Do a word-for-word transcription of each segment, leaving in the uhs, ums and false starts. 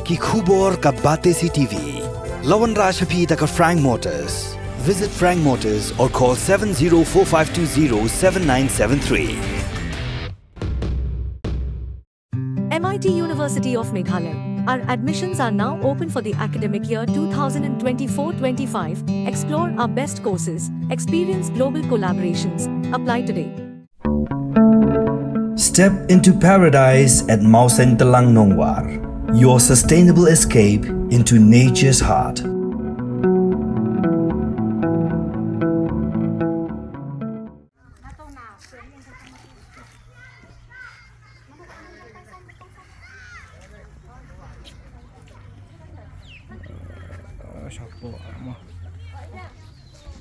Ki khubor ka Batesi TV. La wanrah sha phi da ka Frank Motors. Visit Frank Motors or call seven zero four five two zero seven nine seven three. M I T University of Meghalaya. Our admissions are now open for the academic year two thousand twenty-four twenty-five. Explore our best courses, experience global collaborations. Apply today. Step into paradise at Mawsyntelang Nongwar, your sustainable escape into nature's heart.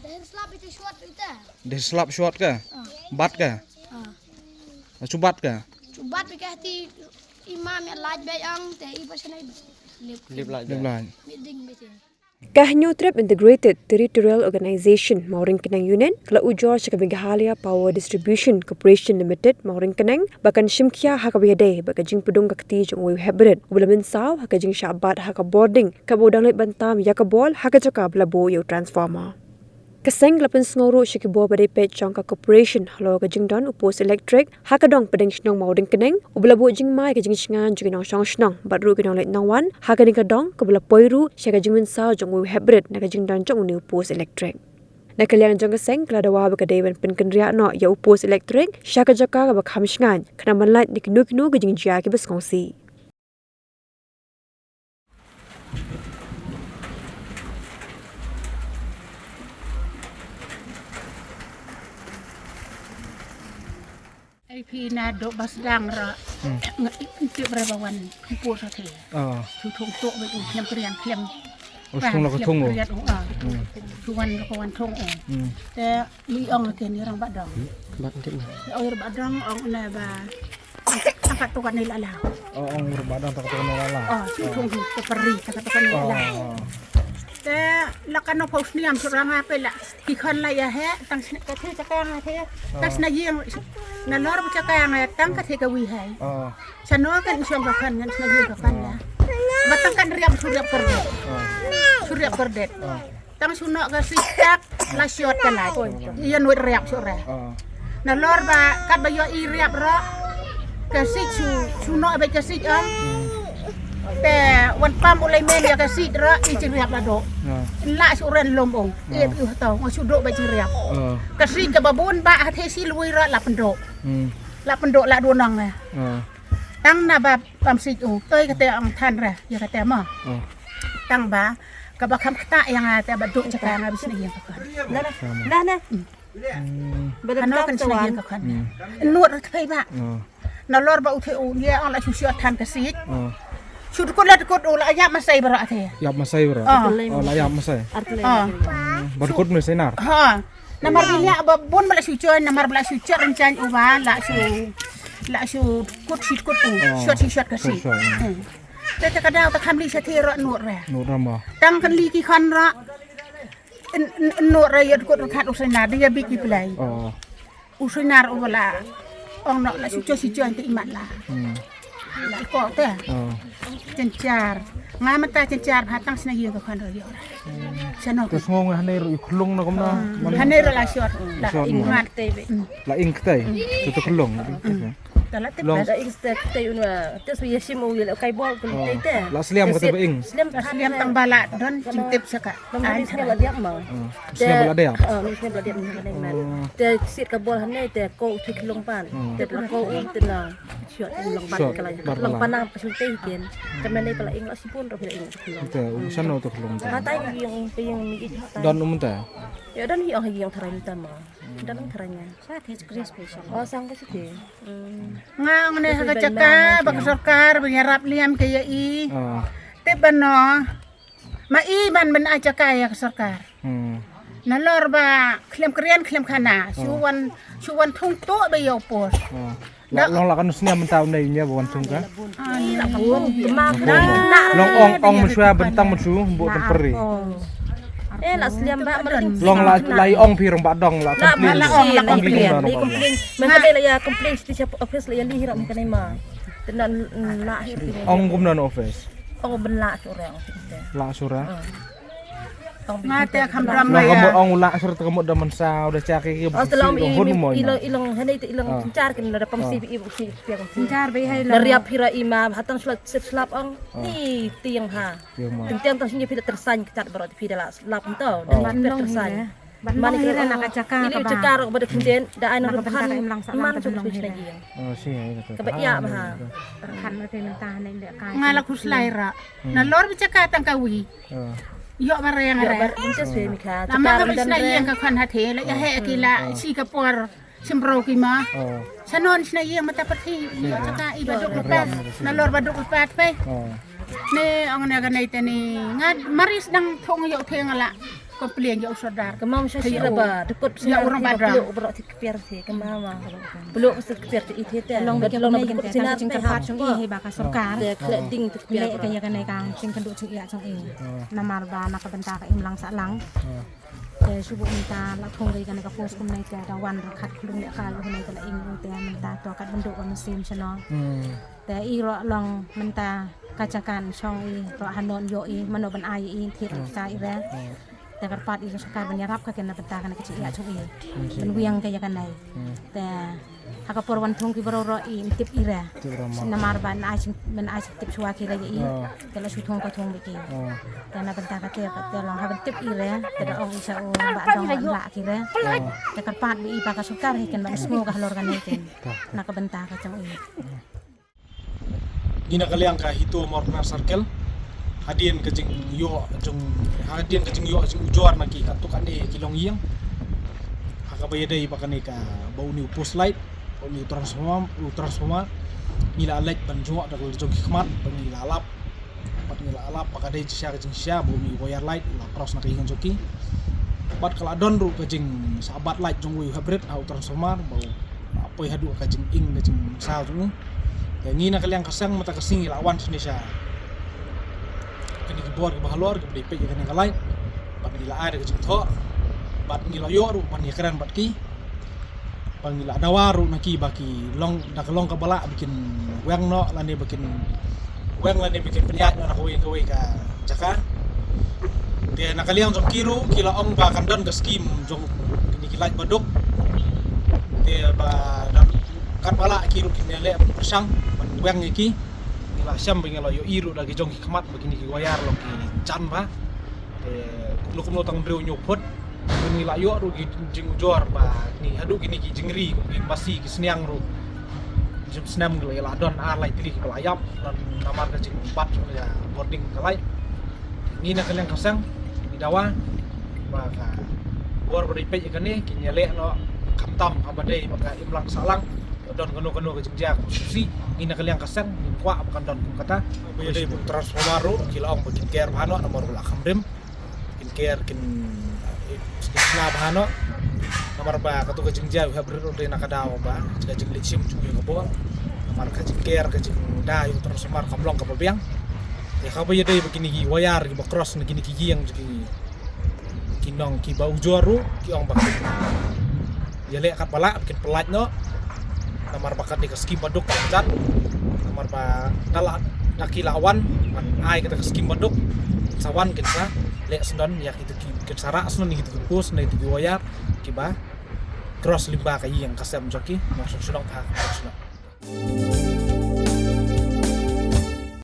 Dei slap ita shot ita. Dei slap shot ka? Ah. Bat ka? Ah. Chubat ka? Chubat ka ti imam ya laj be ang te iba sene lip. Lip laj. Lip laj. Miding bete. Ka Hynñiewtrep Integrated Territorial Organization Mawryngkneng Unit ka la ujor sha ka Meghalaya Power Distribution Corporation Limited Mawryngkneng ba kan shim khia ha kaba ïadei bad ka jingpdung ka kti jong uwei u hepbrit uba la mynsaw ha ka jingshah bat ha ka bording kaba u dang leit ban tam ïa ka bor ha ka jaka ba la buh ïa u transformer. Ka seng ka la pynsngew ruh sha ki bor ba dei peit jong ka corporation halor ka jingdon u post elektrik ha ka dong pdeng shnong Mawryngkneng uba la buh jingma ïa ka jingshngaiñ jong ki nongshong shnong bad ruh ki nongleit nongwan ha kane ka dong kaba la poi ruh sha ka jingmynsaw jong uwei u hepbrit na ka jingdon jong une u post elektrik. Na ka liang jong ka seng ka la dawa ba ka dei ban pynkynriah noh ïa u post elektrik sha ka jaka kaba kham shngaiñ khnang ban lait na kino kino ki jingjia kiba sngewsih. Ai phi na doh ba sdang ra. Hmm. Nga i-, i tip ra ba wan pur sa the. Ah. Shu thung tok ba u khlem krian khlem. Oh, shu thung la ka thung, oh. Krian, oh, ah. Hmm. Shu wan la ka wan thung, oh. Hmm. Te i ong ke ni rangbah dong. Bat tip na. Ong rangbah dong ong na ba. Tang katto katne la la. Oh, ong rangbah dong tang katto katne la la. Oh, shu thung hi, te peri, tang katto katne la la. Oh. Te la kano pau sniam shu ranga pe la. Ki khon la ïa he, tang sne ka the chakang he. Tang sne ïing. Nalor ba chakang he, tang ka the ka wi he. Oh. Sano kan shong ka khon, ngan sne ïing ka khon ïa. Ba tang kan riap shu riap kyrdet. Oh. Shu riap kyrdet. Oh. Tang shu noh ka sik tak, la shot ka la. Ïa nuit riap shu re. Oh. Nalor ba, kat ba ïoh i riap ro. Ka sik shu, shu noh ba ka sik, ah. Hmm. Te wan pam u lei men ïa ka sik ro, i chi riap la doh. Oh. La shu ren lom ong. Hmm. Ep yu ha to, nga shu doh ba chi riap. Oh. Ka sik ka ba bun ba ha the shi lui ro la pyndoh. Hmm. La pyndoh la doh nong eh. Oh. Tang na ba pam sik u, toi ka te ong than re, ïa ka te mo. Oh. Tang ba, ka ba kham kata ïa nga te ba doh chaka nga ba sne ïa ka khon. Na na, na na. Hmm. Hmm. Ba da kano kan sne ïa ka khon. Hmm. Nud ra thei ba. Oh. Nalor ba u the u ïa ong la shu shu than ka sik. Oh. Shu dkut la dkut u la ïap masai ba ra the. Ïap masai ba ra. Oh. Oh, la ïap masai. Oh. Hmm. Ba dkut masai nar. Ha. Namar ba ïa ba bun ba la shu choi, namar ba la shu choi rynchang u ba la shu, la shu kut shi kut u. Oh. Shot shi shot ka shi. Shot, shot. Hmm. Te te ka daw ta kham li sha the ro nud re. Nud re mo. Tang kan li ki khon ro. Nud re ïa kut ro khat u sainar dia bi ki play. Oh. U sainar u ba la. Ong no la shu choi shi choi te imat la. Hmm. La ko te. Oh. Chenchar. Nga mata chenchar ba tang sna ïing ka khon ro ïa. Sano. Te sngew nga hane ro i khlung no kumno. Hane ro la shot. La shot ing mo. Mat te be. La ing ktei. Te te khlung. Te la tip. Long. La ing ktei un wa. Te su ya shim u ya la kai bol kun te te. La sliam ka te ba ing. Sliam tang ba la don jingtip saka. Long ni sliam la diak ma. Sliam la diak. Oh, ni sliam la diak ni hane man. Te sit ka bol hane te ko u thik khlung pan. Te la ko u te na. Shuwa, ïing long bat ka la. Long panang pa shu tei ken. Ka mane pa la ïing la sipun ro phi la ïing. Te u san no to khlong. Hatai ïing ïing mi ïing hatai. Don um ta. Ya don ïing ïing tharai mi ta ma. Don tharai nya. Sa the kris pe sa. Oh sang ka site. Nga ong ne ha ka jaka ba ka sorkar ba ïarap liam ka ïa i. Te ba no. Ma i man ban ai jaka ïa ka sorkar. Hmm. Nalor ba khlem krian khlem khana. Shu wan shu wan thung to ba ïa u pos. Hmm. La long la kan sniam mynta u nei nia ba wan thung ka. Long ong ong mynshuwa bentang mynshu bu temperi. Eh la sliam ba malam. Long la la ong phi rong ba dong la complain. La complain. Mynta la ïa complain siti siap office la ïa li hirap mynta nei ma. Tena la. Ong kumno office. Ong ban lah shuh re, ong shuh te. Lah shuh re? Nga te kham dram. Long ka mut ong lah shuh re, te ka mut da mynsaw da cha ki ki. Ong te long i long i long hene te i long synchar kin da pam si i si piang. Synchar be hai long. Riap hira i ma hatan slap sep slap ong. Ni tiang ha. Tiang tang sini phi da tersan kitat bro phi da lah slap ento. Da tersan. Ban long hira na ka jaka ka ba. Jaka ro ba da khyndiat da ai na ka bynta ka imlang sahlang ka ban long hira. Oh si ai ka. Ka ba ïa ba ha. Kan ma te mynta ne de ka. Nga la khuslai ra. Na lor ba jaka tang ka wi. Ïoh ba reng re. Ïoh ba reng re. La ma ka ba sna ïeng ka khan ha the la ïa he ki la si ka por. Shim bro ki ma. Sa non shna ïeng mata pathi. Ka i ba duk lepat. Na lor ba duk lepat pe. Ne ong ne ka nei te ni nga maris dang thong ïoh theng la. Complain ïoh sordar. Ka mam sha shi la ba dukut sina ba bro ti kpiar ti ka mama. Bro ti kpiar ti i te te. Long ba long ba dukut sina ka jingkyrpad shong i ba ka sorkar. Te kle ding ti kpiar. Le ka ïa ka nei ka jingkynduh jingïa shong i. Namar ba na ka bynta ka imlang sahlang. Te shu buh mynta la thung dei kane ka post kumne te da wan rakhat khulung ne ka lu ne te la ing u te mynta to kat bynduh ka mynsiem shano. Te i roh long mynta ka jaka shong i roh hanon ïoh i mano ban ai i thied ruk sa i re. Te kyrpad i ka sorkar ban ïarap ka kane bynta kane ka jingïa shong i. Ban wiang ka ïa kane. Te Ha ka por wan thung ki bro ro i tip i re. Namar ba na ai sing men ai sing tip shwa ki re i. Te la shu thung ka thung bi ki. Te na bynta ka te ka te long ha ban tip i re. Te da ong i sa u ba dong la ki re. Te kyrpad bi i ba ka sorkar hi ken ba sngo ka halor ka ne ken. Na ka bynta ka jong i. Ngi na ka liang ka Hito Morna Circle. Hadien ka jingïoh jong hadien ka jingïoh jingujor na ki katto katne ki longïing. Ha kaba ïadei ba kane ka ba uni u post light, ba uni u transformer, u transformer. Ngi la leit ban jngoh da ka jong ki khmat ba ngi la lap. Bad ngi la lap ba ka dei shisha ka jingshisha ba uni u wire light la cross na ka ïing jong ki. Bad ka la don ruh ka jingsabat light jong uwei u hybrid ha u transformer ba u la poi haduh ka jinging ka jingsaw jong u. Te ngi na ka liang ka seng mynta ka sngi ngi la wan shane sha kine ki bor kiba halor kiba dei peit ïa kane ka light. Bad ngi la ai da ka jingthoh bad ngi la ïoh ruh ban ïakren bad ki. Ba ngi la dawa ruh na ki ba ki long da ka long kaba lah ba kin weng noh lane ba kin weng lane ba kin pynïaid noh na kawei kawei ka jaka. Te na ka liang jong ki ruh ki la ong ba kan don ka skim jong kine ki light ba duk. Te ba don katba lah ki ruh kin ïaleh ban pyrshang ban weng ïa ki. Ngi la shem ba ngi la ïohi ruh da ki jong ki khmat ba kine ki wire long ki jan bha. Te kumno kumno tang briew hynñiew phut. Ngi la ïoh ruh ki jingujor ba ngi haduh kine ki jingri ki masi ki sniang ruh. Jingpynsnem ngi la don ar lai tylli kiba la ïap namar ka jingbat ïa bording ka light. Ngi na ka liang ka seng ngi dawa ba ka bor ba dei peit ïa kane kin ïaleh noh khamtam haba dei ba ka imlang sahlang. Don kano kano ka jingjia ka shisha ngi na ka liang ka seng ngi kwah ba kan don kum kata. Ba ïadei bad transformer ruh ki la ong ba kin ker bha noh namar ba la kham rim. Kin ker kin eh, kin sna bha noh. Namar ba kato ka jingjia u hybrid ruh dei na ka daw ba ka jingleit shim jong u ïa ka bor. Namar ka jingker ka jingda ïa u transformer kam long kaba biang. Te haba ïadei ba kine ki wire kiba cross na kine ki ïing jong ki ki nong kiba ujor ruh ki ong ba kin ïaleh katba lah ba kin pyllait noh. Namar ba kat dei ka skim ba duk ka jat. Namar ba da la da ki la wan ban ai kata ka skim ba duk. Sa wan kin sa leh sndon ïa kito ki kin sa rah sndon ïa kito ki post na kito ki wire kiba cross lyngba ka ïing ka sem jong ki. Nongshong shnong ha ka shnong.